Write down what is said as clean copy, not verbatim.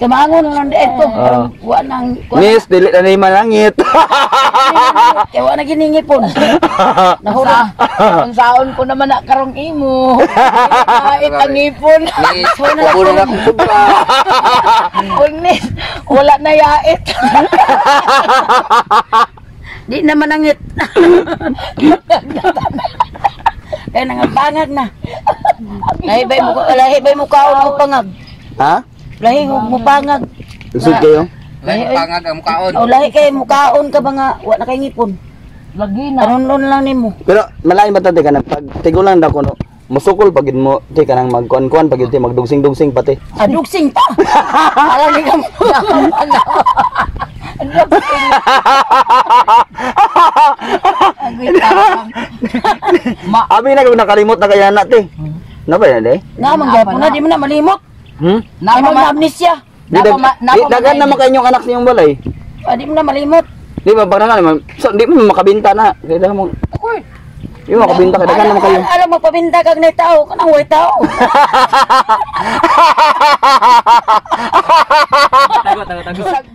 Kamangon na lang dito. Oo. Wa nang Miss, dili na ni manangit. Kaya wa na giningipon. Nahura. Ang saon ko naman na karong imo. Ay, ang ipon. Miss, kubo na akong kubra. Unis, wala na yait. Di na manangit. Kaya nangapangag na. Lahi bay mo, lahi bay mo kaon mo pangag. Ha? Lahi mo pangag. Lisod kayo? Lahi pangag ang mukaon. O lahi kay mukaon ka ba nga wa na kay ngipon. Lagi na. Aron lang nimo. Pero malain ba ta ka nang pag tigulang daw kuno. Musukol pag gid mo ti kanang magkuan-kuan pag gid ti magdugsing-dugsing pati. Adugsing pa. Alam ni ka mo. Abi na kung nakalimot na kaya na ti. Na ba yan eh? Na man gyapon na di mo na malimot. Hmm? Ay mo na amnesia. Di dagan naman kayo inyong anak sa inyong balay. Ah, di mo na malimot. Di ba pag naman, so, di mo makabinta na. Kaya mo. Di mo makabinta kay dagan naman kayo. Alam mo pabinta kag na tao kanang way tao. Tago, tago, tago.